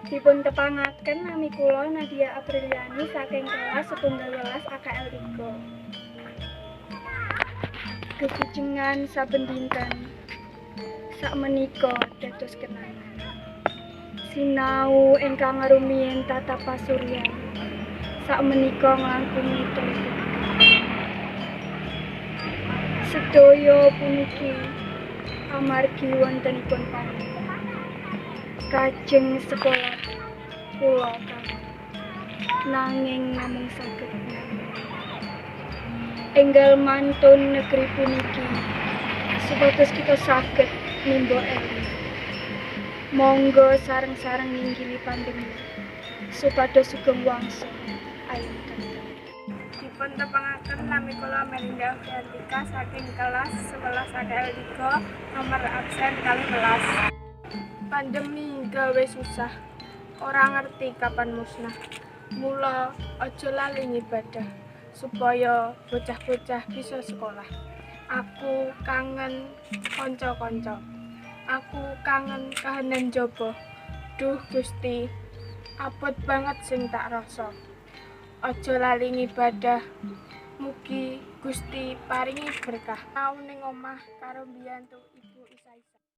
Dipun tepangaken, nami kula Nadia Apriliani saking kelas 19 AKL 3. Gegujengan saben dinten sakmenika dados kenangan. Sinau ingkang rumiyin tatap pasuryan sakmenika nglangkungi toya. Sedaya puniki amargi wontenipun pandemi. Kajeng sekolah kula kangen, nanging namung saged enggal mantun negeri puniki supados kita saged nimba elmu. Monggo sareng-sareng nginggili pandemi supados sugeng wangsul ayem tentrem. Dipun tepangaken, nami kula Melinda Fiantika saking kelas 11 AKL 3, nomor absen 12. Pandemi gawe susah, ora ngerti kapan musnah. Mula aja lali ngibadah supaya bocah-bocah bisa sekolah. Aku kangen kanca-kanca. Aku kangen kahanan jaba. Duh Gusti, abot banget sing tak rasa. Aja lali ngibadah. Mugi Gusti paringi berkah. Tau ning omah karo mbiyantu.